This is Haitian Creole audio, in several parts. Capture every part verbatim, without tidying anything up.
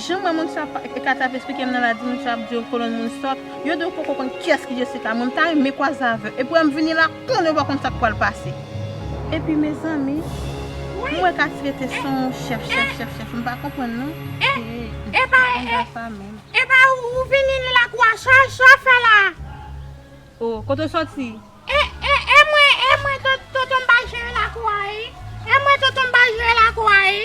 Jan m wè moun sa ap, Ekaty ap esplike m nan la, di moun sa ap di yo kolonn moun sòt. Yo di yo poko konn kiyès ki Jessica. Mwen, m ta renmen kwaze avè yo. Epi, wè m vini la, konnen yo pa konn sa k pral pase. Epi, mezanmi, m wè Ekaty rete se yon chèf, chèf, chèf, chèf. M pa konprann, non. E, e pa, e, e pa ou, ou vini nan lakou a, sa, sa w fè la? O, kote w sòti? E, e, e mwen, e mwen, ton-, tonton m pa jere lakou a, wi. E mwen, tonton m pa jere lakou a, wi.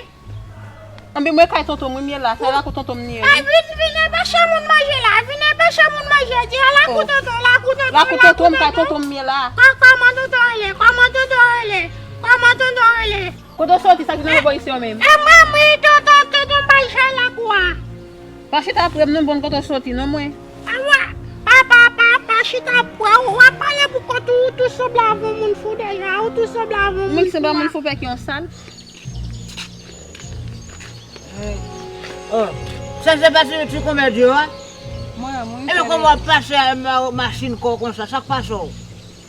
Anben, mwen kay tonton mwen m ye la, se lakou tonton m ye, wi. Ay, vin, vin enpeche moun manje la, vin enpeche moun manje, di a lakou tonton, lakou tonton, lakou tonton. Lakou tonton m, kay tonton m ye la. Kò-, kòman tonton rele? Kòman tonton rele? Kòman tonton rele? Kote w sòti, sa ki nan bò isi yo menm? E mwen, mwen, tonton, tonton m pa jere lakou a. Pa chita pre m non, bon, kote w sòti non mwen. Awa, pa, pa, pa, pa chita pre w, w ap pale pou kont ou, ou tou sanble avè yon moun fou deja, ou tou sanble avè yon moun fou. Mwen ki sanble avè moun fou pè ki yon sal. Oh, sa se pa ti, ti komèdi yo a? Mwen, mwen. Ebyen kòman w ap pase a machin kò w konsa, sa k pase w?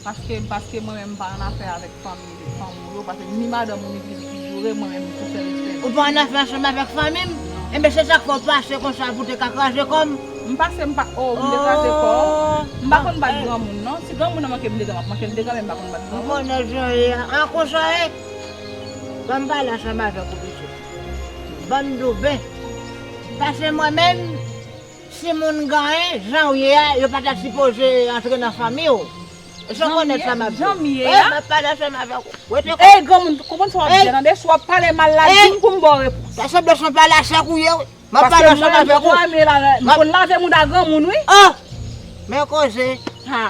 Paske, paske mwen menm m pa annafè avèk fanmi, fanmi w yo, paske ni madanm ou ni pitit ki joure, mwen menm m sou sèl respè. Ou pa annafè ansanm avèk fanmi m? Enben se sa k fè w pase konsa pou te ka kraze kò m. M pase m pa, oh, m te kraze kò. M pa konn bat granmoun non. Si granmoun nan manke m degan, m ap manke l degan, men m pa konn bat granmoun. M konnen jan w ye a. An konsa w ye? Ban m pale ansanm avèk ou pitit. Ban m di w byen. Paske mwen menm, si moun genyen, jan w ye a, yo pa ta sipoze antre nan fanmi w. Èske w konnen sa m ap di w? Jan m ye a? M ap pale ansanm avèk ou. Rete kò. Ey, granmoun, konprann sa w ap di a, tande? Si w ap pale mal la, di m pou m ba w repons. Sa sanble se yon palasè ou ye, wi. M ap pale ansanm avèk ou. Paske mwen menm, m konn lave mouda granmoun, wi. Oh! Men koze. Ha.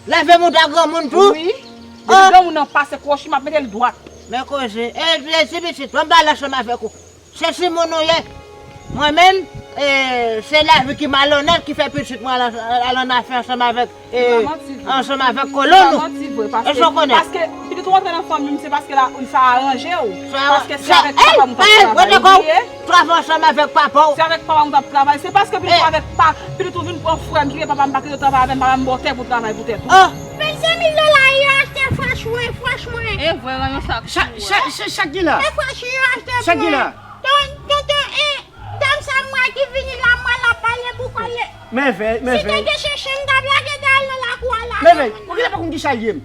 Lave mouda granmoun tou? Wi. Depi granmoun nan pase kwochi, m ap mete l dwat. Men koze. E, e, ti pitit, ban m pale ansanm avèk ou. Se timoun ou ye. Mwen menm, e, se lavi ki malonèt ki fè pitit mwen al, al annafè ansanm avèk, e, ansanm avèk kolonn ou. Èske w konnen? Paske pitit ou antre nan fanmi m, se paske la, sa aranje w. Paske se avèk papa m ou t ap travay, ou bliye? Travay ansanm avèk papa w. Se avèk papa m ou t ap travay. Se paske pitit ou avèk pa, pitit ou vin pran frè m ki gen papa m pa kite yo travay avè m, papa m ba w tè pou w travay pou tèt ou. Oh! Mezanmi, Lola, yo achte frèch mwen, frèch mwen. E vre, ranyon sa. Chak, chak, chak, chak ki la. E frèch yo achte mwen. Chak ki la. Ton, tonton, e, dam sa m wè ki vini la, m wè l ap pale pou kò l. Mèvèy, mèvèy. Si te gen chèchè, m t ap lage dèyè l nan lakou a la. Mèvèy, ou genlè pa konn ki sa l ye m.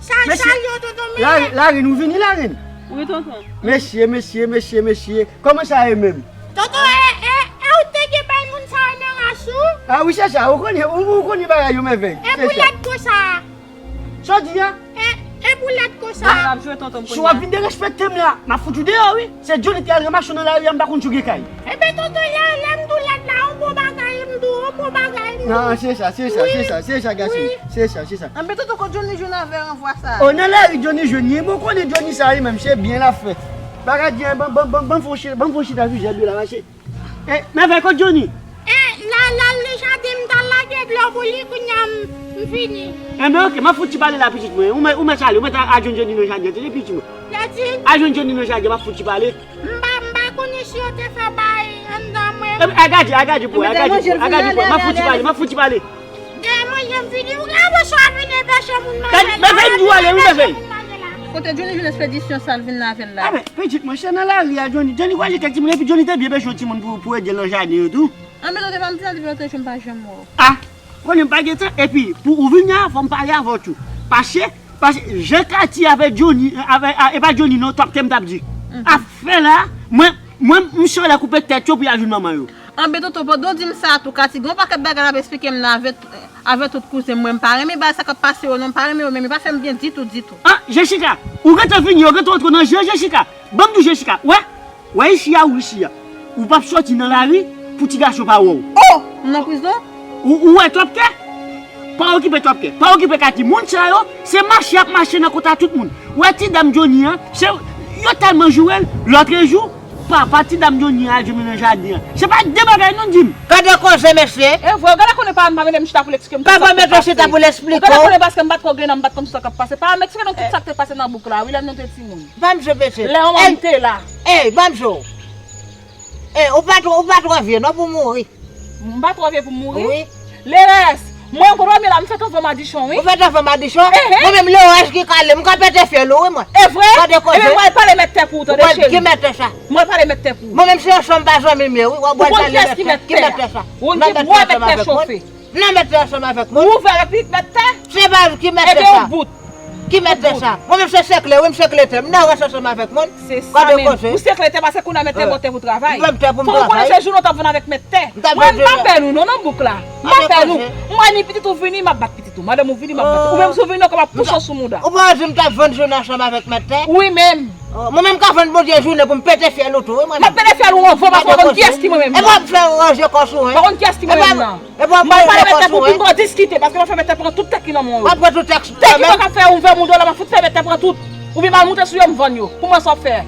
Sa, sa l ye, tonton, mèvèy. Larèn, ou vini, larèn? Wi, tonton. Mesye, mesye, mesye, mesye. Kòman sa ye menm? Tonton, e, e, e ou te gen bay moun sa yo nan ras ou? A wi, se sa, ou konnen, ou, ou konnen bagay yo, mèvèy. E boulèt konsa. Sa w di a? E, e boulèt konsa. Si w ap vin derespekte m la, m ap fout ou deyò, wi. Se Johnny te al ranmase w nan lari a, m pa konn si w gen kay. Ebyen, tonton, lè, lè m di w lèd la, yon bon bagay, m di w, yon bon bagay, m di w. Non, se sa, se sa, se sa, se sa, gason. Se sa, se sa. Anben, tonton, kot Johnny jwenn avè ranvwa sa? O, nan lari Johnny jwenn li. Bon, konnen Johnny sa, li menm, se byen l ap fè. Pa ka di, ban, ban, ban, ban m fè yon chita, ban m fè yon chita sou zèb yo la, mache. E, mèvèy, kot Johnny? E, la, l al nan jaden, m t al lage dlo pou li, kounye a m, m vini. Enben, oke, m ap fout ti pale la, pitit mwen. Ou mèt, ou mèt ale, ou mèt al jwenn Johnny nan jaden, tande, pitit mwen. Al jwenn Johnny nan jaden, m ap fout ti pale. M pa, m pa konnen si yo te fè bagay anndan mwen. Enben, al gade, al gade pou, al gade pou, al gade pou. M ap fout ti pale, m ap fout ti pale. Dèyè manje m vini, ou gen apre sa w ap vin enpeche moun manje la. Mèvèy, m di w ale, wi, mèvèy. Kote Johnny jwenn espedisyon sa l vin la avè l la? Enben, pitit mwen, se nan lari a, Johnny. Johnny kwaze kèk timoun, epi Johnny te byen bezwen timoun pou, pou ede l nan jaden yo tou. Anben, tonton, pa m di sa depi lontan, m pa janm wè w. A, konnen m pa gen tan, epi pou ou vini a, fò m pale avè w tou. Paske, paske, jan Katy avè Johnny, avè, a, e pa Johnny non, Top K m t ap di. Afè la, mwen, mwen, m sere koupe tèt yo pou y al jwenn manman yo. Anben, tonton, pandan w di m sa a tou, Katy, gen yon pakèt bagay l ap esplike m nan avè, avè tout kouzen mwen. M pa renmen bagay sa k ap pase yo non, m pa renmen yo menm, yo pa fè m byen ditou, ditou. A, Jessica, ou gentan vini, ou gentan antre nan je, Jessica. Ban m di w, Jessica, wè, wè isi a, ou isi a. Ou p ap sòti nan lari pou ti gason pa wè w. O! M nan prizon? Ou, ou wè Top K? Pa okipe Top K, pa okipe Katy. Moun sa yo, se mache y ap mache nan kont a tout moun. Ou wè ti dam Johnny an, se, yo tèlman joure l, lòtrejou, papa ti dam Johnny an al jwenn li nan jaden an. Se pa de bagay non, di m. Gade koze, mesye. E vre, ou genlè konnen pa, pa mete m chita pou l eksplike m tout sa k te pase. Pa mete w chita pou l eksplike w. Ou genlè konnen paske m pa t ko gen nan, m pa t konn tout sa k ap pase. Pa m eksplike nou tout sa k te pase nan bouk la, wi, lè nou te timoun. Ban m di w, mesye. Lè manman m te la. Ey, ban m di w. Ey, ou pa twò, ou pa twò vye non pou mouri. M pa twò vye pou m mouri? Wi. Lerès, Mwen, ou konprann, men la, m fèt anvan madichon, wi. Ou fèt anvan madichon? Ehe. Mwen menm, lewòj ki kale, m ka pete fyèl ou, wi, mwen. E vre? Gade koze. Ebyen, mwen pale mèt tè pou ou, tande, cheri. Ki mèt tè sa? Mwen pale mèt tè pou ou. Mwen menm, se yon chanm pa zanmi m ye, wi. W ap pale mèt tè. Ki mèt tè sa? Ou konn kiyès ki mèt tè a? Ou konn kiyès ki mèt tè sa? Ou konn kiyès ki mèt tè a? Ou konn kiyès ki mèt tè a? Ou konn kiyès ki mèt tè a? Ou ouvè avèk li, mèt tè? Se pa ki mèt tè sa? Ebyen, ou bout. Ki mèt tè sa? Mwen menm se sekle, wi, m sekle tè. M nan rans ansanm avèk moun. Se sa menm. Ou sekle tè paske kounye a mèt tè ba w tè pou travay. Mwen m tè pou m travay. Fò ou konnen se jounen w t ap vann avèk mèt tè. Mwen m pa pè nou non nan bouk la. M pa pè nou. M wè ni pitit ou vini, m ap bat pitit ou. Madanm ou vini, m ap bat ou. Ou menm si w vini ankò, m ap pouse w sou mouda. Ou pa di m t ap vann jounen ansanm avèk mèt tè? Wi menm. Mwen menm m ka vann Bondye jounen pou m pete fyèl ou tou, wi, mwen menm. M ap pete fyèl ou anvan paske w pa konn kiyès ki mwen menm nan. E pa m fè ranje kò sou, en. Pa konn kiyès ki mwen menm nan. E pa m pale mèt tè pou pi m pa diskite, paske m ap fè mèt tè pran tout tè ki nan men w yo. W ap pran tout tè ki nan men w. Tè ki pa ka fè ouvè mouda w la, m ap fout fè mèt tè pran tout. Oubyen m al moute sou yo, m vann yo. Pou mwen sa w fè.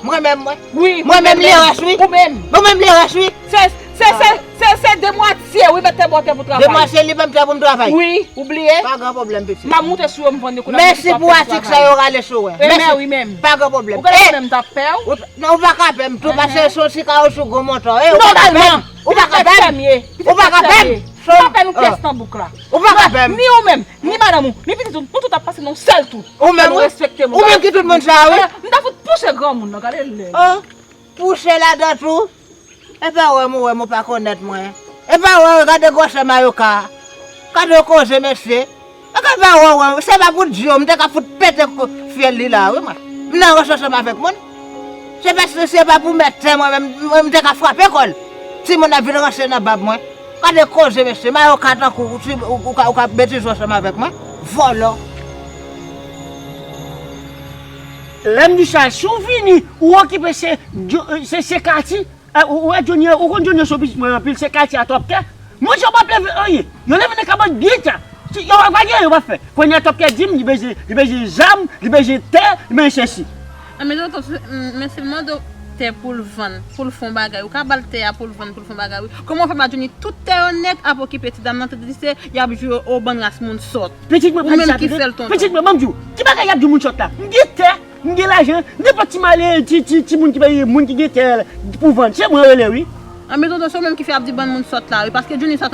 Mwen menm, mwen. Wi, mwen menm li rès, wi. Ou menm. Mwen menm li rès, wi. Se, se, se, se, se demwatye, wi, mèt tè ba w tè pou travay. Demwatye li ban m tè pou m travay. Wi, ou bliye. Pa gen pwoblèm, pitit. M ap moute sou yo, m vann yo kounye a. Mèsi pou atik sa yo rale sou wè. Mèsi. Wi menm. Pa gen pwoblèm. Ou konnen mwen menm m t ap pè w. Non, ou pa ka pè m tou, paske se yon ti kawouchou gwo montan. E, ou pa ka pè m. Ou pa ka pè m. Ou pa ka pè m. M pa pè nou pyès nan bouk la. Ou pa ka pè m. Ni ou menm, ni madanm ou, ni pitit ou, nou tout ap pase nan yon sèl twou. Ou menm, wi. Ou menm ki tout moun sa, wi. M ta fout pouse granmoun nan, gade lè. Oh, pouse ladan tou. E pa wè m ou wè m ou pa konèt mwen. E pa wè, gade gwosè mayoka. Gade koze, mesye. Gade pa wè, wè, se pa pou di w, m te ka fout pete fyèl li la, wi, mwen. M nan rans ansanm avèk moun. Se pa, se pa pou mèt tè mwen menm, mwen, m te ka frape kò l. Timoun ap vin ranse nan bab mwen. Gade koze, mesye, mayoka tankou ou, ou, ou ka, ou ka betize ansanm avèk mwen. Vòlò. Lè m di sa, si w vini, ou okipe se, se, se Kati. Eh, ou, ou wè Johnny an, ou konn Johnny an se yon pitit mwen anpil, se Kati a twòp tè. Manje yo p ap leve anyen. Yo leve nan kabann byen ta. Si yo pa gen, yo p ap fè. Kounye a twòp tè di m, li bezwen, li bezwen zam, li bezwen tè, li bezwen sesi. Ah, men tonton, men si l mande w tè pou l vann, pou l fè yon bagay, ou ka ba l tè a pou l vann, pou l fè yon bagay, wi. Kòman w fè ba Johnny tout tè yo nèt ap okipe ti dam nan, tandis se y ap jwe o bann ras moun sòt. Pitit mwen, pa di sa, pitit mwen, ban m di w, ki bagay y ap di moun sòt la? M gen tè. M gen lajan, nenpòt ti male, ti, ti, ti moun ki bay moun ki gen tè pou vann, se mwen yo rele, wi. Ah, men tonton, se ou menm ki fè ap di bann moun sòt la, wi, paske Johnny sa,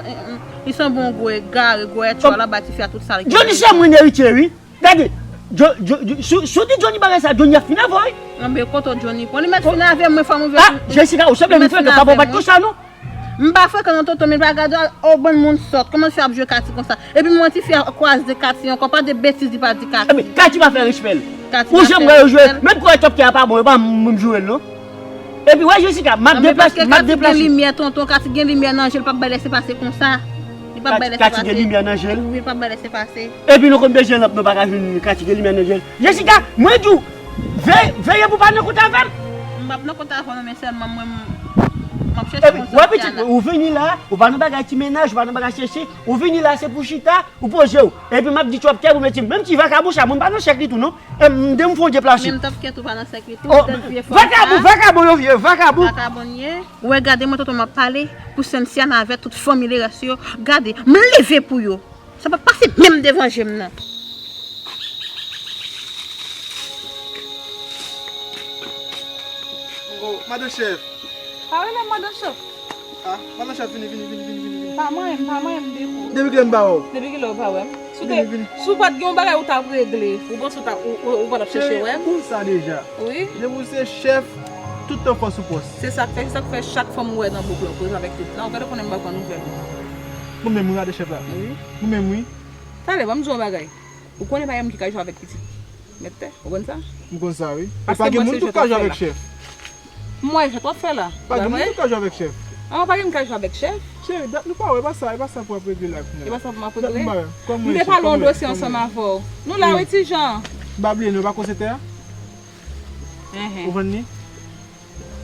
li sanble yon gwo egare, gwo ètchwa, l ap bay tifi a tout sa l gen. Johnny se mwen eritye, wi. Gade, Jo-, Jo-, Jo-, si, si w di Johnny bagay sa, Johnny ap fin avè w, wi. Anben, kote w Johnny? Bon, li mèt fin avè mwen, fò m ouvè. Ah, Jessica, ou sanble vin frekan, pa bon bat konsa, non. M pa frekan non, tonton, men pa gade o bann moun sòt. Kòman l fè ap jwe Kati konsa? Epi m wè tifi a kwaze Kati ankò, pa de betiz li pa di Kati. Epi Kati pa fè respè l. Ou janm wè yo jwe, menm kò twòp tè a pa bon, yo pa menm joure l non. Epi wè Jessica, m ap deplase, m ap deplase. Kati gen limyè, tonton, Kati gen limyè nan je l, pa bay lese pase konsa. Li pa bay lese pase. Kati gen limyè nan je l. Wi, li pa bay lese pase. Epi nou konn bezwen lanp, nou pa ka jwenn Kati gen limyè nan je l. Jessica, mwen di w, veye, veye pou w pa nan kont avè m. M p ap nan kont avè w non, men sèlman mwen, m ap chèche yon sòt. Epi, wè pitit, ou vini la, ou pa nan bagay ti mennaj, ou pa nan bagay sesi, ou vini la, se pou chita, ou poze w. Epi m ap di twòp tè pou mete m. Menm ti vakabon sa, mwen m pa nan chèk li tou non. E m de m fon deplase. Menm twòp tè tou pa nan chèk li tou, tèt vye fò sa. Vakabon, vakabon yo vye, vakabon. Vakabon ye. Ou wè, gade mwen tonton m ap pale, pou Sensia n avè tout fanmi li rès yo. Gade, m leve pou yo. Sa p ap pase menm devan je m nan. Oh, madan chèf. Pa rele m madan chèf. Ah, madan chèf, vini, vini, vini, vini, vini, vini. Pa manyen m, pa manyen m depi. Depi kilè m pa wè w? Depi kilè w pa wè m? Si w te, vini, vini. Si w pa t gen yon bagay ou t ap regle, ou panse ou t ap, ou, ou, ou pa t ap chèche wè m? Cheri, ou konn sa deja. Wi. Depi w se chèf, tout tan fòs ou pòs. Se sa k fè, se sa k fè chak fwa m wè nan bouk la, ou koze avèk tout la, ou gade konnen m pa pran nouvèl ou. Mwen menm, ou gade chèf la? Wi. Mwen menm, wi. Talè, ban m di w yon bagay. Ou konnen pa gen moun ki ka jwe avèk pitit mèt tè, ou konn sa? M konn sa, wi. E pa gen moun tou k ka jwe avèk chèf. M wè sa w ap fè la. Pa gen moun tou k ka jwe avèk chèf. Ah, pa gen moun k ka jwe avèk chèf? Cheri, dat nou pa wè, e pa sa, e pa sa pou ap regle la kounye a. E pa sa pou m ap regle? M te pale yon dosye ansanm avè w. Nou la, wi, ti Jan. M pa bliye, nou pa konsete a? Ou vann li?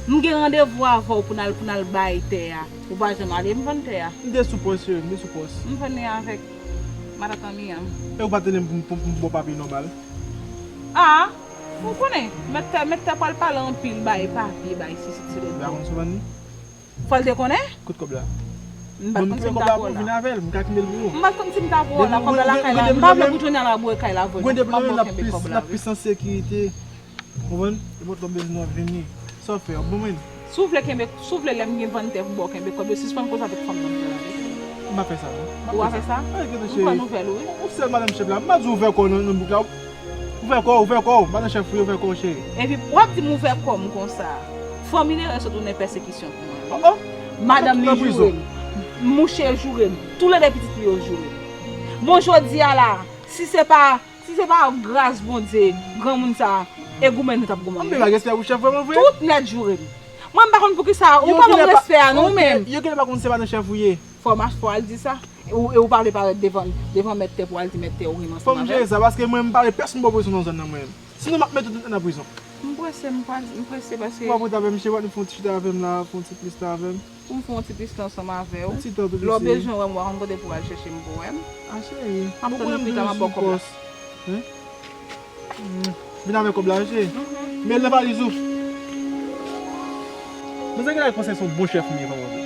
M gen randevou avè w pou n al, pou n al bay tè a. Ou pa janm ale, m vann tè a. M te sou pòs, cheri, m te sou pòs. M vann li avèk matant anmi an m. E ou pa tande m pou, pou, pou m ba w papye nòmal? Ah, ou konnen, mèt tè, mèt tè pral pale anpil, bay papye, bay sesi, ti lòt. Ou pa konn si w vann li? Fò l te konnen? Kote kòb la? M pa t konn si m ta pou w la. M pa t konn si m ta pou w la, kòb la lakay la. M pa vle pou Johnny al rabouye kay la avè w. Mwen depi nan men l ap plis, l ap plis an sekirite. Konprann? E mwen tonbe nou ap vini. Sa w fè, w ap ban mwen? Si w vle kenbe, si w vle lè m gen vann tè pou ba w kenbe kòb yo, sispann koze avèk fanm nan, tande? M pa fè sa, non. M pa Ou pa fè sa? Arete, non, Ou cheri. Pran nouvèl ou, wi. Ou sèl madanm chèf la. M pa di w ouvè kò w nan, nan bouk la. Ouvè kò w, ouvè kò w. Madanm chèf ou ye, ouvè kò w, cheri. Epi w ap di m ouvè kò m konsa. Fanmi Lere sot tounen pèsekisyon pou mwen. Oh, oh. Madanm li Nan prizon. Joure m. Mouche joure m. Toulede pitit li yo joure m. Bon, jodi a la, si se pa, si se pa gras Bondye, granmoun sa, e goumen nou t ap goumen. Anpil respè pou chèf, vrèman vre. Tout nèt joure m. Mwen, m pa konn poukisa ou Yo pa ban m genlè pa- respè a, non, ou yo menm. Yo genlè pa konn se madanm chèf ou ye. Fò m ach-, fò al di sa. E ou, e ou pa vle parèt devan, devan mèt tè pou al di mèt tè ou renmen Fò m ansanm jere avè l. Sa, paske mwen, m pa vle pèsonn pran pozisyon nan zòn nan, mwen menm. Sinon, m ap mete tout nèt nan prizon. M prese, m pa, m prese paske Ou pa pote avè m, cheri, w ap fè yon ti chita avè m la, fè yon ti plis la avè m. Pou m fè yon ti plis la ansanm avè w. Yon ti tan tou Lè w piti. Bezwen wè m, w a konn kote pou al chèche m pou wè m. A, cheri. M ap tann ou pita, m ap ba w kòb la. Vin avè kòb la, cheri. Men l nan valiz ou. Men sa ki la konsèy se yon bon chèf m ye, kòman vre.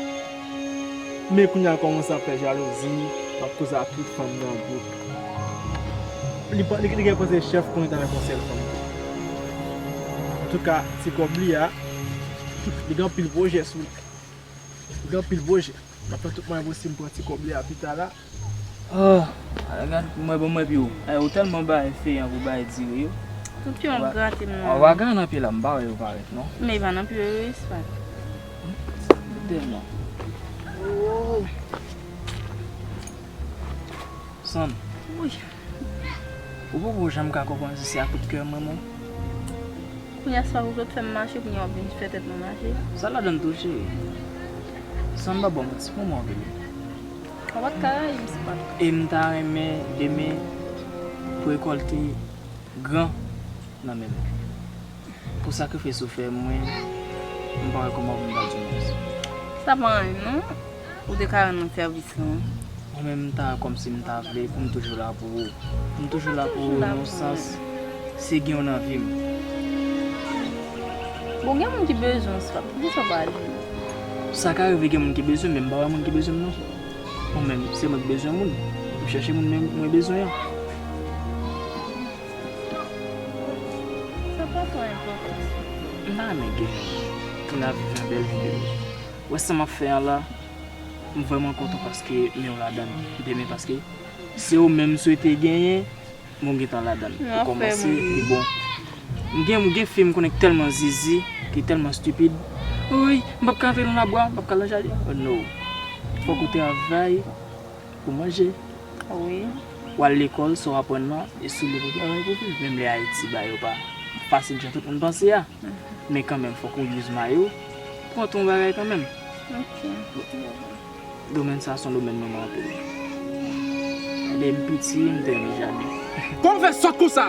Men kounye a l kòmanse ap fè jalouzi, l ap koze ak tout fanm nan gwoup. Li pa, li, li gen panse chèf konnen ta nan konsèy fanm tou. Antouka, ti kòb li a, li gen anpil pwojè sou li. Li gen anpil pwojè. M ap fè tout mwayen posib m pran ti kòb li a pita la. Oh, ala gad mwen bon mwen pi ou. Ay, ou tèlman bay feyan pou bay dire yo. Tout pye w grate m An nan. Waga nan pye la, m pa wè yo parèt non. Men pa nan pye yo, espat. Dèman. Sann. Wi. Ou poko janm ka konprann si se a kout kè mwen mwen. Kounye a sa ou sot fè m mache, kounye a w ap vin fè tèt mwen mache. Sa ladan tou cheri. Sann pa bon mwen ti moman vini. Ou pa t ka rayi m, espat. E m ta renmen demen pou rekòlte gran nan men nou. Pou sakrifis ou fè mwen, m pa wè kòman pou m ta di w mèsi. Sa pa anyen non. Ou te ka rann mwen sèvis lan. Mwen menm m ta kòmsi m ta vle pou m toujou la pou ou. Pou m toujou la pou ou nan yon sans, se gen w nan vi m. Bon, gen moun ki bezwen w, espat. Poukisa w pa al jwenn li? Sa ka rive gen moun ki bezwen m, men m pa wè moun ki bezwen m non. Mwen menm, se mwen ki bezwen moun. M chèche moun men mwen bezwen an. Sa pa twò enpòtan. M ta renmen gen moun pou n ap viv yon bèl vi de nou. Wè sa m ap fè an la, m vrèman kontan paske men w ladan l. Demen paske se ou menm m swete genyen, men w gentan ladan l. Pou kòmanse, li bon. M gen, m gen fi m konnen ki tèlman zizi, ki tèlman stipid. Woy, m p ap ka antre nan labwa, m p ap ka al nan jaden. Oh no. Fòk ou travay pou manje. Wi. W al lekòl, sa w aprann lan, e sou li pou travay pou viv. Menm lè Ayiti ba yo pa fasil jan tout moun panse a. Men kanmenm, fòk ou use mayo, pran ton bagay kanmenm. Ok. Domèn sa se yon domèn mwen renmen anpil. Depi m piti, m te renmen jaden. Kòman w fè sòt konsa?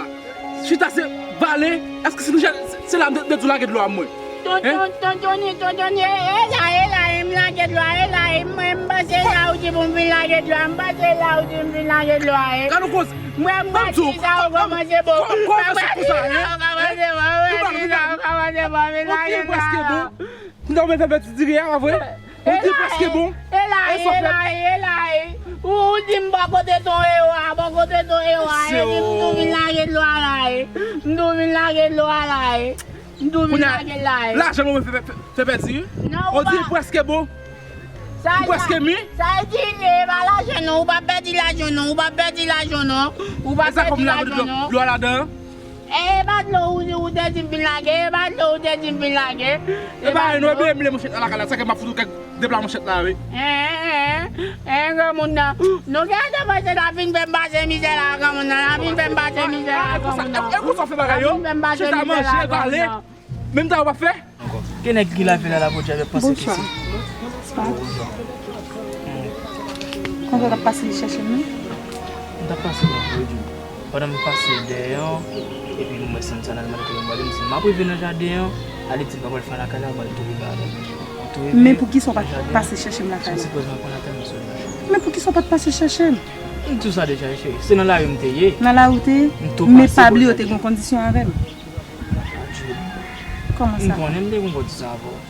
Chita se vale, èske se nou jèn, se la m te di w lage dlo a mwen? Tonton, tonton, tonton, e la, e la, e m lage dlo a, e la, e mwen, m panse la ou di pou m vin lage dlo a, m panse la ou di m vin lage dlo a, e. Gade yon koze. Mwen, m pati sa ou kòmanse bon. Kòman w fè sòt konsa, hein? Ou kòmanse bon, ou kòmanse bon, vin lage dlo a. Kounya w mèt fè ti diri a, pa vre? Ou di prèske bon. E la, e la, e la, e. Ou di m bò kote ton e wa, bò kote ton e wa, e di m tou vin lage dlo a la, e. M tou vin lage dlo a la, e. M tou vin lage la, e. Lajan mwen fè, fè, fè pèdi, wi. Ou di prèske bon. Ou prèske mi. Sa e di li, e pa lajan non, ou pa pèdi lajan non, ou pa pèdi lajan non. Ou pa pèdi lajan non. Dlo a ladan. E pa dlo ou, ou te di m vin lage, e pa dlo ou te di m vin lage. E pa anyen non, e bliye m li manchèt la lakay la, sa ke m ap fout ou kèk de pla manchèt la, wi. En, en, en, granmoun nan. Nou gen ata pase la vin fè m pase mizè la, granmoun nan, la vin fè m pase mizè la, granmoun nan. E konsa w fè bagay yo? Chita manje, vale. Menm ta w ap fè? Gen nèg ki lave la la pou Djab ap panse ki se. Konsa w t ap pase li chèche m nan? M t ap pase la pou di. Pandan m pase dèyè an, epi m wè Sann sa nan mande kote m prale, m di m ap rive nan jaden an, ale di m pa pral fè lakay la, pral tou rive avè m. Tou rive. Men poukisa w pa t pase chèche m lakay la? Sann sipoze m ap pran lakay m sou li. Men poukisa w pa t pase chèche m? M di w sa deja, cheri. Se nan lari m te ye. Nan lari w te ye? Men pa bliye w te gen yon kondisyon avè m. Kòman sa? M konnen m te gen yon kondisyon avè w.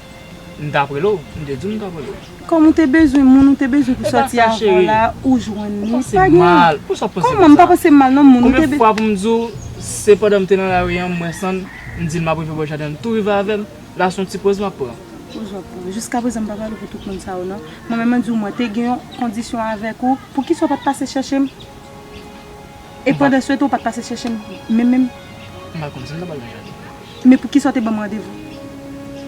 M t ap rele w, m te di w m t ap rele w. Kòm ou te bezwen moun, ou te bezwen pou sòti avè w la, ou jwenn li. Pa gen. Kòman m pa panse m mal non, moun ou te bezwen. Konbyen fwa pou m di w, se pandan m te nan lari an, m wè Sann, m di l m ap rive bò jaden an, tou rive avè m, la se yon ti poz m ap pran. Ozòp, jiskaprezan m pa pale pou tout moun sa yo non. Mwen menm mwen di w mwen te gen yon kondisyon avèk ou. Poukisa w pa t pase chèche m? E pandan se tan w pa t pase chèche m menm menm? M pa konn si m ta pral nan jardin. Men poukisa w te ban m randevou?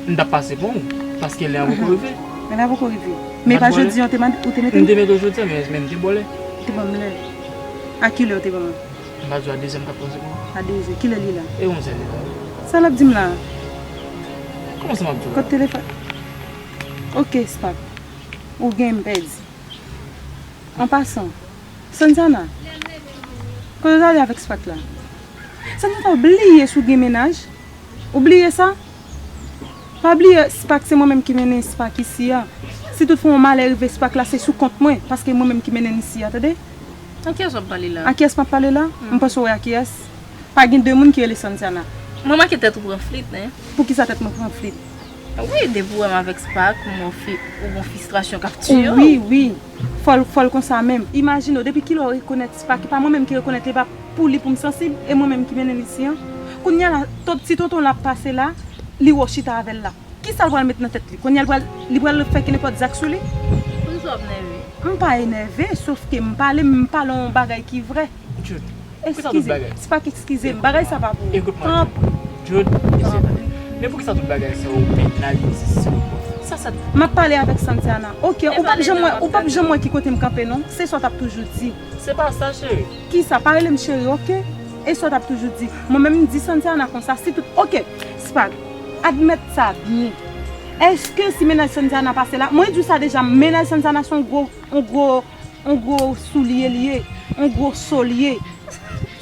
M t ap pase pran w, paske lè a poko rive. Lè a poko rive. Men pa jodi an ou te mande, ou te mete m? M te mete w jodi an, men, men m te ba w lè. Ou te ban m lè. A kilè w te ban m? M pa di w a dezè m t ap pran sekou. A dezè. Kilè li la? E onzè li la. Sa l ap di m la? Kòman sa m ap di w la? Kot telefòn? Ok, Spark. Ou gen m pèdi. An pasan, Santiana, kote w t ale avèk Spark la? Santiana, ou bliye si w gen mennaj? Ou bliye sa? Pa bliye, Spark, se mwen menm ki mennen Spark isi a. Si toutfwa yon malè rive Spark la, se sou kont mwen, paske mwen menm ki mennen l isi a, tande? A kiyès w ap pale la? A kiyès m ap pale la? M panse w wè a kiyès. Pa gen de moun ki rele Santiana. Mwen make tèt ou pran flit, en. Poukisa tèt mwen pran flit? Wi, depi w wè m avèk Spark, m wè w fi-, ou gon fristrasyon k ap tiye w. Wi, wi. Fò l, fò l konsa menm. Imajine w, depi kilè w rekonèt Spark, e pa mwen menm ki rekonèt li, e pa pou li pou m sansib, e mwen menm ki mennen l isi an. Kounye a la, ti tonton l ap pase la, li wè w chita avè l la. Kisa l pral met nan tèt li? Kounye a l pral, li pral fè kenenpòt zak sou li? Poukisa w ap nève? M pa enève, sòf ke m pale, m pale yon bagay ki vrè. Jude, poukisa tout bagay? Eskize, Spark, eskize m, bagay sa pa pou ou. Ekout mwen, Jude. Jude, eseye tande. Men poukisa tout bagay sa yo penalize sou ou? Sa, sa. M ap pale avèk Santiana. Ok, ou p ap janm wè, ou p ap janm wè ki kote m kanpe non. Se sa w t ap toujou di. Se pa sa, cheri. Kisa? Pa rele m cheri, ok? E sa w t ap toujou di. Mwen menm m di Santiana konsa, si tout, ok, Spark, admèt sa byen. Èske si mennaj Santiana pase la, mwen di w sa deja, mennaj Santiana se yon gwo, yon gwo, yon gwo soulye li ye, yon gwo so li ye.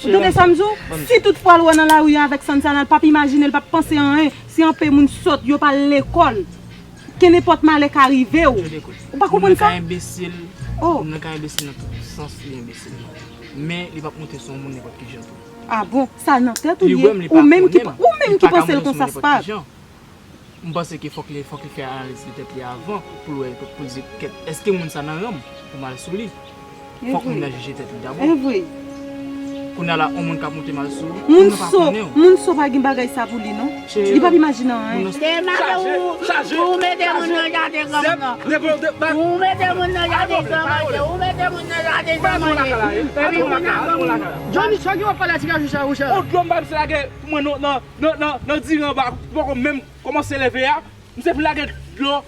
Ou tande sa m di w? Si toutfwa l wè nan lari a avèk Santiana, l p ap imajine, l p ap panse anyen. Si anpe moun sòt, yo pa al lekòl. Kenenpòt malè ka rive w. Ou pa konprann sa? Moun nan ka enbesil. Oh. Moun nan ka enbesil nan tout sans, li enbesil. Men li p ap montre se yon moun nenpòt ki jan tou. Ah bon? Sa nan tèt ou li ye? Ou menm ki, ou menm ki panse l konsa, Spark. M panse ke fòk li, fòk li fè analiz de tèt li avan pou l wè, pou l di, kèt, èske moun sa nan ran m pou m al sou li? Fòk moun nan jije tèt li dabò. E vre. Kounye a la, yon moun k ap monte mal sou ou, moun nan pa konnen w. Moun so pa gen bagay sa pou li, non. Li p ap imajine anyen. Se mare ou, ou mete moun nan jaden granmoun nan. Ou mete moun nan jaden granmoun nan. Ou mete moun nan jaden granmoun nan. Epi moun nan granmoun nan. Johnny, sa ki w ap pale a ti kajou sa, Rochelle? Yon dlo m pa msye lage pou mwen nan, nan, nan, nan, nan diri anba, poko menm kòmanse leve a. Misye fin lage dlo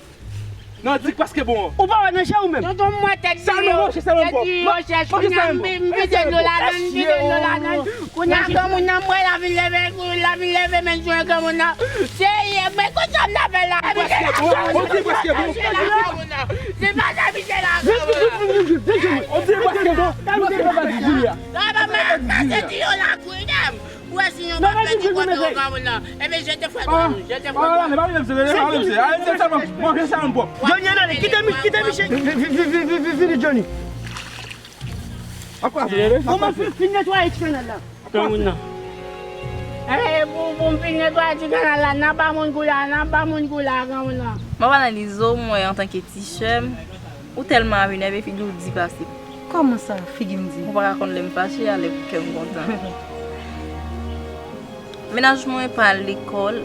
nan dik paske bon an. Ou pa wè nan je ou menm? Tonton mwen tèt di yo, tèt di yo chèch kounye a m vide dlo ladann, m vide dlo ladann. Kounye a granmoun nan m wè l ap vin leve, l ap vin leve men jwenn granmoun nan. Se, men konsa m t ap fè la. Misye la granmoun nan. Se pa sa misye la granmoun nan. Misye la granmoun nan. Misye la granmoun nan. Tèt di yo la kounye a. Ou wè si nou pa fè ti kote ou granmoun nan. Ebyen, jete fwèt ou, jete fwèt ou. Johnny, ale, kite mi-, kite Michel. Vini, Johnny. Kòman fin, fin netwaye ti kanal la? Granmoun nan. Eh, pou, pou m fin netwaye ti kanal la, n a ba moun kou la, n a ba moun kou la, granmoun nan. M ap analize w, m wè antanke ti sè m, ou tèlman ap enève, figi w di pase. Kòman sa, figi m di? Ou pa ka konn lè m fache a, lè kè m kontan. Mennaj mwen pa al lekòl,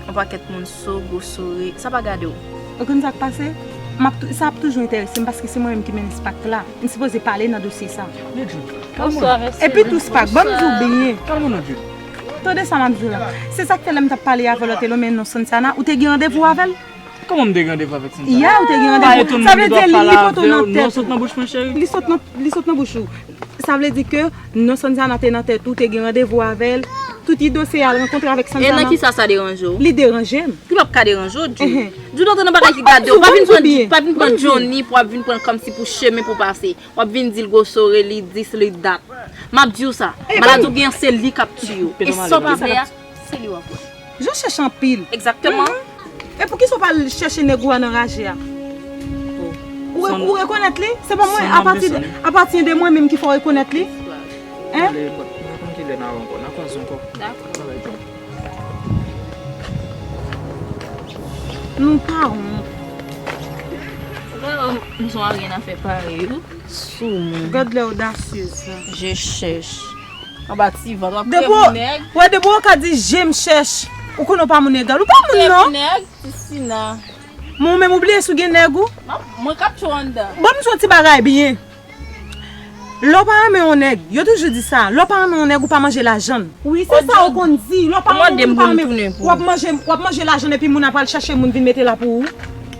yon pakèt moun so, gwo sore, sa pa gade w. Ou konn sa k pase? M ap tou-, sa ap toujou enterese m paske se mwen menm ki mennen Spark la. M sipoze pale nan dosye sa. Bonswa, mesye. Epi tou Spark, ban m di w byen. Kalme w non, Jude. Tande sa m ap di w la. Se sa k fè lè m t ap pale avè w lòt elò, men non Santiana, ou te gen randevou avè l? Kòman m te gen randevou avèk Santiana? Yè, ou te gen randevou. Sa vle di li, li pote w nan tèt ou. Non, sot nan bouch mwen, cheri. Li sot nan, li sot nan bouch ou. Sa vle di ke non Santiana te nan tèt ou, te gen randevou avè l. Tout ide se al rankontre avèk Santiana. E nan kisa sa deranje w? Li deranje m. Li p ap ka deranje w, Jude. Jude, antre nan bagay ki gade w. Pa vin pran, pa vin pran Johnny pou w ap vin pran l kòmsi pou chemen pou pase. W ap vin di l gwo sore, li dis, li dat. M ap di w sa. Maladi w gen an, se li k ap tiye w. E sa w p ap wè a, se li w ap wè. Jan chèche anpil. Egzakteman. E poukisa w pa al chèche nèg ou a nan raje a? Ou re-, ou rekonèt li? Se pa mwen, apati de, apati de mwen menm ki fè w rekonèt li? Hein? Mwen pa konn kilè n a wè ankò, n a kwaze ankò. Dakò. Nou pa wont. Vrèman, m son a gen afè parèy ou. Sou moun. Gad lè odasyez sa. Je chèch. Anba ti vant, w ap kreye pou nèg. Wè, depi w ka di je m chèch, ou konnen w pa moun egal. Ou pa moun non. Kreye pou nèg, ti Sina. Men ou menm ou bliye si w gen nèg ou? Mwen k ap tchou anndan. Ban m di w yon ti bagay byen. Lè w pa renmen yon nèg, yo toujou di sa, lè w pa renmen yon nèg, ou pa manje lajann. Wi, se sa yo konn di, lè w pa renmen yon moun, ou pa renmen, w ap manje, w ap manje lajann epi moun ap al chache moun vin mete la pou ou.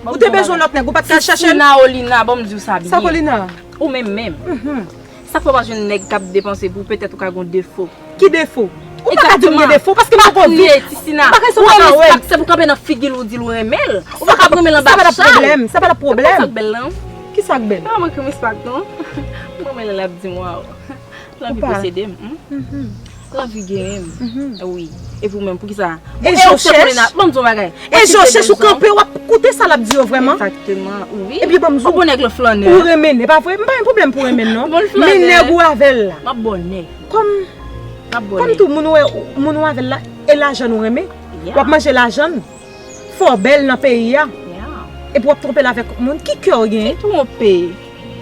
Ou te bezwen lòt nèg, ou pa t ka al chache l? Sisina, Olina, ban m di w sa byen. Sa k Olina? Ou menm menm. Sa k fè w pa jwenn nèg k ap depanse pou ou, petèt ou ka gen yon defo. Ki defo? Ou pa ka di m gen defo, paske m poko viv. Ou pa ka sa w pa ka wè. Se pou kanpe nan figi l ou di l ou renmen l. Ou pa ka ap renmen l anba chal. Sa pa t ap pwoblèm, sa pa t ap pwoblèm. Sa k bèl lan? Kisa k bèl? Pa manke m respèk non. M renmen lè l ap di m waw. Lanvi posede m. Lanvi genyen m. Wi. Epi ou menm, poukisa? E je w chèch? Ban m di w yon bagay. E je w chèch ou kanpe, w ap koute sa l ap di yo vrèman? Egzakteman, wi. Ebyen, ban m di w. Ou bon nèg le flannè. Ou renmen, e pa vre? M pa gen pwoblèm pou renmen non. Men nèg ou avè l la. M ap bon nèg. Kòm, kòm tou moun ou, moun ou avè l la, e lajann ou renmen. W ap manje lajann. Fò w bèl nan peyi a. Epi w ap twonpe l avèk moun. Ki kè w genyen? Ki twonpe?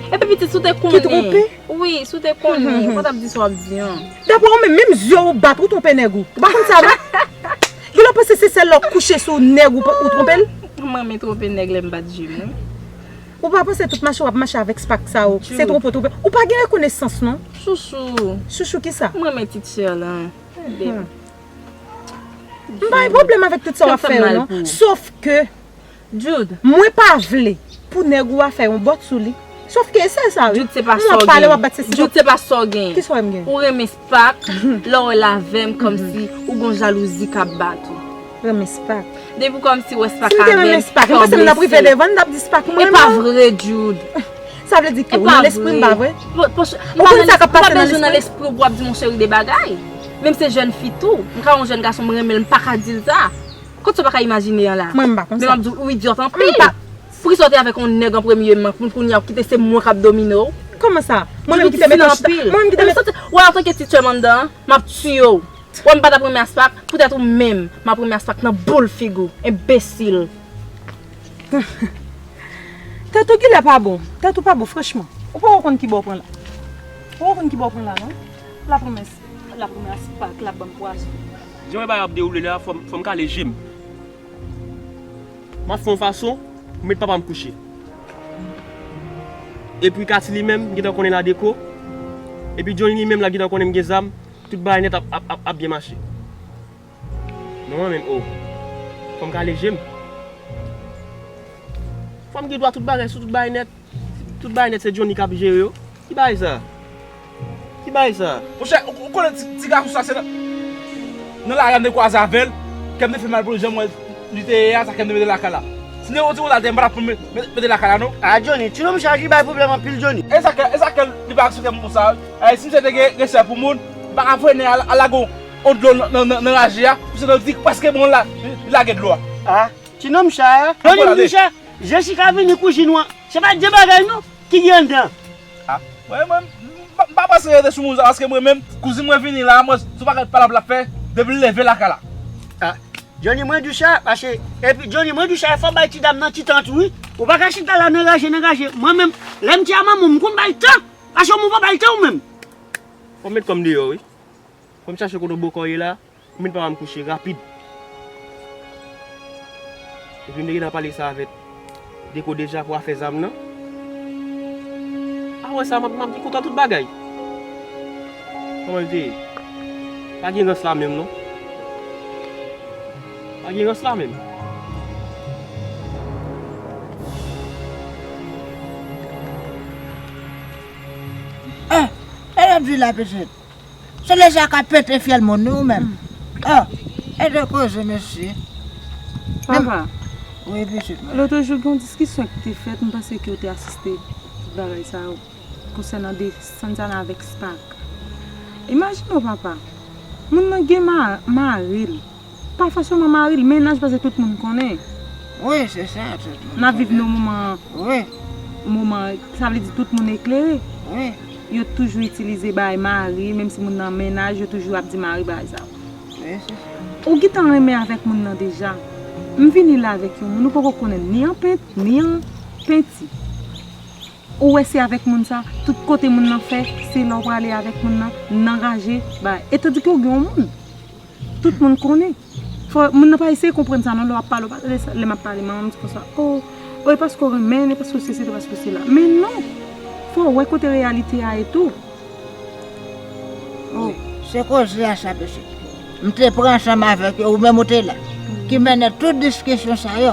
Epi pitit, si w te konnen. Ki twonpe? Wi, si w te konnen, ou pa t ap di sa w ap di an. Daprè ou menm, menm zye w bat, ou twonpe nèg ou. Ou pa konn sa non? Gen lè w panse se sèl lè w kouche sou nèg ou, ou twonpe l? Mwen renmen twonpe nèg lè m bat je m wi. Ou pa panse tout mache w ap mache avèk spak sa yo, se twonpe, twonpe. Ou pa gen rekonesans non. Chouchou. Chouchou kisa? Mwen renmen ti sè lan. M pa gen pwoblèm avèk tout sa w ap fè yo non. Sof ke Jude, mwen pa vle pou nèg ou a fè yon bòt sou li. Sof ke e sèl sa wi. Jude, se pa sa w gen. Jude, se pa sa w gen. Kisa w wè m gen? Ou renmen spak, lè w wè l avè m kòmsi ou gon jalouzi k ap bat ou. Renmen spak. Depi w kòmsi w wè spak avè m, fè w blese. Si m te renmen spak, m panse m t ap rive devan l, m t ap di spak mwen renmen w. E pa vre, Jude. Sa vle di ke ou nan lespri m, pa vre? Ou konn sa k ap pase nan lespri m? Ou pa bezwen nan lespri w pou w ap di m yon seri de bagay. Menm se jèn fi tou. M ka wè yon jèn gason m renmen l, m pa ka di l sa. Kot sa w pa ka imajine an la? Mwen m pa konn sa. Men m ap di w, ou idyòt anpil. Poukisa w te avèk yon nèg an premye men, pou kounye a w kite se mwen k ap domine w? Kòman sa? Mwen menm ki te mete w chita, mwen menm ki te mete. Ou wè antanke ti sè m anndan an, m ap tiye w. Wè m pa t ap renmen aspak, poutèt ou menm, m ap renmen aspak nan boul figi w, enbesil. Tèt ou genlè pa bon, tèt ou pa bon franchman. Ou poko konn ki bò w pran la. Ou poko konn ki bò w pran la non. L ap renmen, l ap renmen aspak, l ap ban m pwazon. Jan bagay ap dewoule la, fò m, fò m kale je m. M ap fè yon fason pou met papa m kouche. Epi Katy li menm, m gentan konnen l a deko. Epi Johnny li menm, l ap gentan konnen m gen zam. Tout bagay nèt ap, ap, ap, ap byen mache. Non, mwen menm, oh. Fò m kale je m. Fò m gen dwa tout bagay sou tout bagay nèt. Tout bagay nèt se Johnny k ap jere yo. Ki bagay sa? Ki bagay sa? Monchè, ou, ou konnen ti, ti gason sa se nan, nan lari a m te kwaze avè l, kè m te fè mal pou li, jan m wè li te ye a, sa kè m te mete lakay la. Si m te yon ti moun la, m pa t ap pou mete, mete lakay la non. A Johnny, ti nonm sa ki bay pwoblèm anpil Johnny. E sa kè, e sa kè li pa aksepte m konsa. Ay, si misye te gen respè pou moun, li pa ka frennen al, al lage yon dlo nan, nan, nan, nan raje a, misye nan dik prèske bon la, li, li lage dlo a. A, ti nonm sa, Johnny m di sa, Jessica vini kouzin ou an, se pa de bagay non ki gen anndan. A, mwen, mwen, m pa, m pa panse rete sou moun sa, paske mwen menm, kouzin mwen vini la, mwen, se yon pakèt pale l ap fè, depi l leve lakay la. A, Johnny, mwen di w sa, paske, epi Johnny, mwen di w sa, fò w bay ti dam nan ti tan tou, wi. Ou pa ka chita la nan raje, nan raje. Mwen menm, lè m te a manman w, m konn ba l tan, paske ou pa ba l tan ou menm. Fò m met kò m deyò, wi. Fò m chache kote bòkò ye la, pou m met papa m kouche rapid. Epi m te gentan pale sa avèk Deko deja pou afè zam nan. Apre sa, m ap, m ap di kontan tout bagay. Kòman l te ye? Pa gen rans la menm, non. Pa gen rans la menm. Eh, sa l ap di la, pitit? Se lè sa ka pete fyèl moun, wi, ou menm. Oh, e de koze, mesye. Papa, wi, pitit mwen. Lòt jou, gen yon diskisyon ki te fèt, m panse ke w te asiste tout bagay sa yo, konsènan de Santana avèk Spak. Imajine w, papa, moun nan gen ma-, mari l. Pa fòseman mari l, mennaj, paske tout moun konnen. Wi, se sa, tout moun konnen. N ap viv nan moman, wi, moman, sa vle di tout moun eklere. Wi. Yo toujou itilize bagay mari, menm si moun nan mennaj, yo toujou ap di mari bagay sa yo. Wi, se sa. Ou gentan renmen avèk moun nan deja. M vini la avèk yon moun, ou poko konnen ni an pent, ni an penti. Ou wè se avèk moun sa, tout kote moun nan fè, se lè w prale avèk moun nan, nan raje, bagay. E tandike w gen yon moun. Tout moun konnen. Fò moun nan pa eseye konprann sa non, lè w ap pale, w pa tande sa, lè m ap pale, manman m di konsa, o, o, e paske w renmen l, e paske w sesi, e paske w sela. Men non, fò w wè kote reyalite a ye tou. Oh. Wi, se koze a sa, pitit. M te pran ansanm avèk yo, ou menm ou te la, ki mennen tout diskisyon sa yo.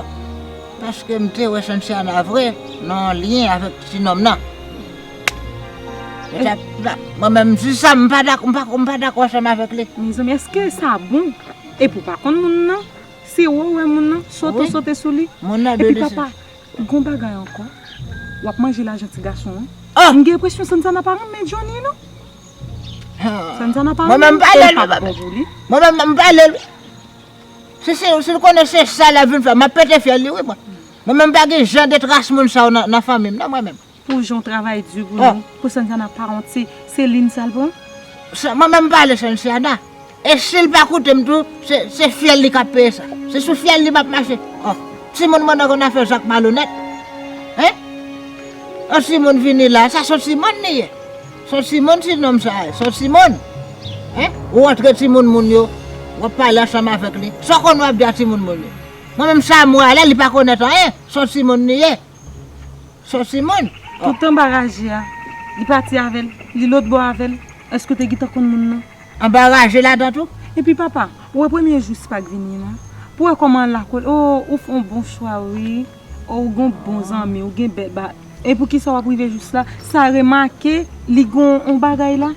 Paske m te wè Santiana vre nan yon lyen avèk ti nonm nan. E sa, mwen menm, m di sa, m pa dakò, m pa, m pa dakò ansanm avèk li. Mezanmi, èske sa bon? Epi w pa konn moun nan? Se wè w wè moun nan, sote w sote sou li. Epi papa, gon bagay ankò. W ap manje lajan ti gason an. M gen enpresyon Santiana pa renmen Johnny non. Santiana pa renmen l, e l pa bon pou li. Mwen menm, m pale l wi. Si, si, si l konnen se sa l ap vin fè, m ap pete fyèl li wi mwen. Mwen menm, m pa gen jan de tras moun sa yo nan, nan fanmi m non mwen menm. Pou jan w travay di pou nou, pou Santiana pa wont, se, se lin sa l pran? Mwen menm m pale Santiana. E si l pa koute m tou, se, se fyèl li k ap peye sa. Se sou fyèl li m ap mache. Oh, timoun mwen nan konn afè zak malonèt. Hein? Yon timoun vini la, sa se yon timoun li ye. Se yon timoun ti nonm sa ye, se yon timoun. Hein? Ou antre timoun moun yo, w ap pale ansanm avèk li. Sa w konn w ap di a timoun moun yo. Mwen menm sa m wè a la, li pa konèt anyen, se yon timoun li ye. Sòsi moun. Tout anba raje a, li pati avè l, li lòt bò avè l. Èske w te gentan konn moun nan? Anba raje ladan tou? Epi papa, ou wè premye jou Spak vini lan, pou wè kòman l lakòl, o, ou fè yon bon chwa wi. O, ou gon bon zanmi, ou gen bèl ba. E poukisa w ap rive jis la? Sa remake, li gon yon bagay la?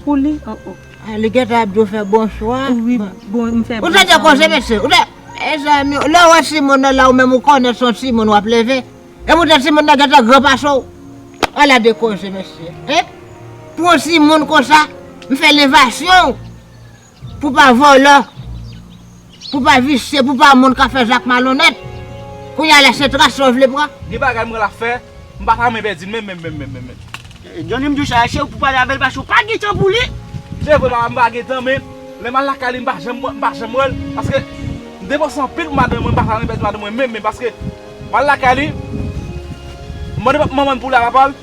Pou li? Oh, oh. Ah, li gentan ap di w fè bon chwa. Wi, bon, m fè bon chwa. Ou tande koze, mesye? Ou tande, mezanmi, lè w wè timoun nan la, ou menm ou konnen se yon timoun w ap leve. E poutan timoun nan gentan gran pase w. Ala de koze, mesye. Hein? Pou yon timoun konsa, m fè levasyon w. Pou pa vòlò. Pou pa visye, pou pa moun k ap fè zak malonèt. Kounye a la se tras sa w vle pran. Gen bagay mwen la fè, m pa ta renmen pèdi l menm, menm, menm, menm, menm, menm. Johnny, m di w sa, se ou pou pale avè l, paske ou pa gen tan pou li. Se vre, papa, m pa gen tan, men lè m al lakay li, m pa janm, m pa janm wè l, paske m depanse anpil pou madanm mwen, m pa ta renmen pèdi madanm mwen menm, menm, paske m al lakay li, m mande manman m pou la, papa l,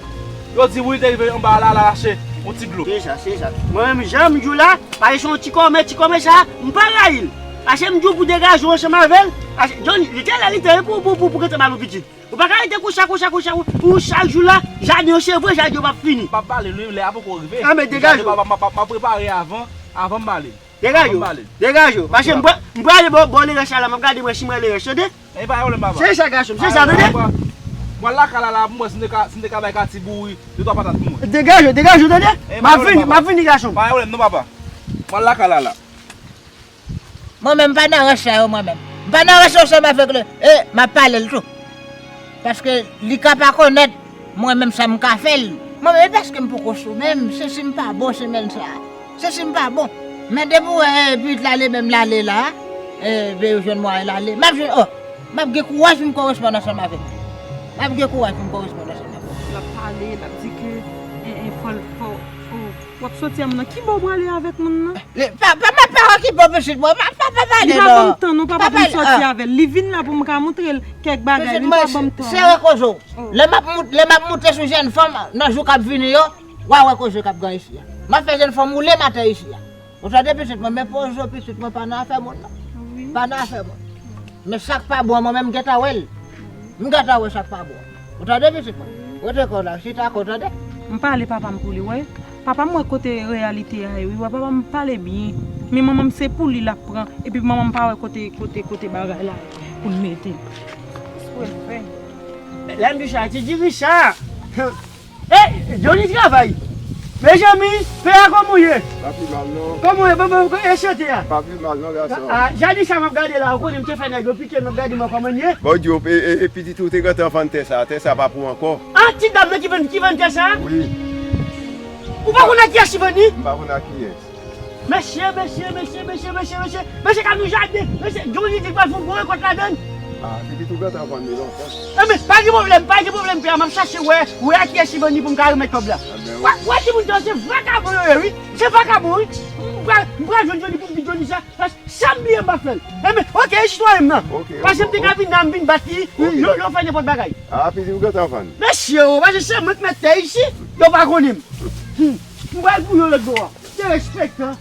yo di wi, li te rive anba la, l al achte yon ti dlo. Se sa, se sa. Mwen menm, jan m di w la, paske se yon ti kòmè, ti kòmè sa, m pa rayi l. Paske m di w pou degaje w ansanm avè l, paske Johnny, li te la, li te pou, pou, pou, pou gentan ba nou pitit. Ou pa ka rete konsa, konsa, konsa, ou, ou chak jou la, jaden yo, se vre, jaden yo p ap fini. M ap pale l wi, lè a poko rive. Anben, degaje w. Jaden yo, m ap, m ap, m ap prepare avan, avan m pale l. Degaje w. Avan m pale l. Degaje w. Paske m pra-, m prale bò, bò lerès la, m ap gade mwen si m wè lerès, tande? E pa yon pwoblèm, papa. Se sa, gason m, se sa, tande? Mwen lakay la, la, pou mwen, si m te ka, si m te ka bay Kati bouri, de twa patat pou mwen. Degaje w, degaje w, tande? M ap vini, m ap vini, gason m. Pa yon pwoblèm, non, papa. Mwen lakay la, la. Mwen menm, m pa nan rans sa yo, mwen menm. M pa nan rans ansanm avèk li. E, m ap pale l tou. Paske li ka pa konèt mwen menm sa m ka fè l. Mwen menm, e paske m poko sou menm, se si m pa bon semèn sa a. Se si m pa bon. Men depi w wè, e, pitit la li menm l ale la, e, be yo jwenn mwayen l ale. M ap jwenn, o, m ap gen kouraj pou m koresponn ansanm avè l. M ap gen kouraj pou m koresponn ansanm avè l. L ap pale, l ap di ke, e, e, fò l, fò, o, w ap soti a moun nan. Ki bò w prale avèk moun nan? Li, pa, pa, m ap pa wè ki bò pitit mwen, pa, pa, pa pale non. Li pa ban m tan non, papa, pou m soti avè l. Li vin la pou m ka montre l kèk bagay, li pa ban m tan non. Pitit mwen, sere koze w. Lè m ap mout-, lè m ap moute sou jèn fanm nan jou k ap vini yo, w a wè koze k ap gen isi a. M ap fè jèn fanm woule m atè isi a. Ou tande pitit mwen, men poze w pitit mwen, pa nan afè moun non. Pa nan afè moun. Men sa k pa bon an, mwen menm m gentan wè l. M gentan wè sa k pa bon an. Ou tande pitit mwen? Rete kò w la, chita kò w, tande? M pale papa m pou li, wè. Papa m wè kote reyalite a ye, wi, wè papa m pale byen. Men manman m se pou li l ap pran, epi manman m pa wè kote, kote, kote bagay la pou l mete l. Kisa w fè? Lè m di sa, ti diri sa. Ey, Johnny travay. Mezanmi, pè a kòman w ye? Pa pi mal non. Kòman w ye? Bon, bon, e sante a? Pa pi mal non, gason. A, a, jadi sa m ap gade la, ou konnen m te fè nèg yo pike, m ap gade mwen kòman m ye. Bon, di w, e, e, e pitit ou te gentan vann tè sa, tè sa pa pou ankò. A, ti dam nan ki vann, ki vann tè sa? Wi. Ou pa konn ak kiyès li vann li? M pa konn ak kiyès. Mesye, mesye, mesye, mesye, mesye, mesye, mesye ka nou jaden, mesye, Johnny di l pral fè yon gwo rekòt ladann. A, pitit ou gentan vann li lontan. Enben, pa gen pwoblèm, pa gen pwoblèm, pè a, m ap chache wè, wè a kiyès li vann li pou m ka remèt kòb la. Enben, wi. Wè, wè timoun sa yo, se vakabon yo ye, wi. Se vakabon, wi. M pral, m pral jwenn Johnny pou m di Johnny sa, paske sa m bliye m pa fè l. Enben, oke, e sitwayen m nan. Oke, oke. Paske m te ka vin la, m vin bat li, yo, yo fè nenpòt bagay. A, pitit ou gentan vann. Mesye, o, paske se mwen k mèt tè isi, yo pa konnen m. Hmm. M pral pou yo lòt bò a. Derespektan.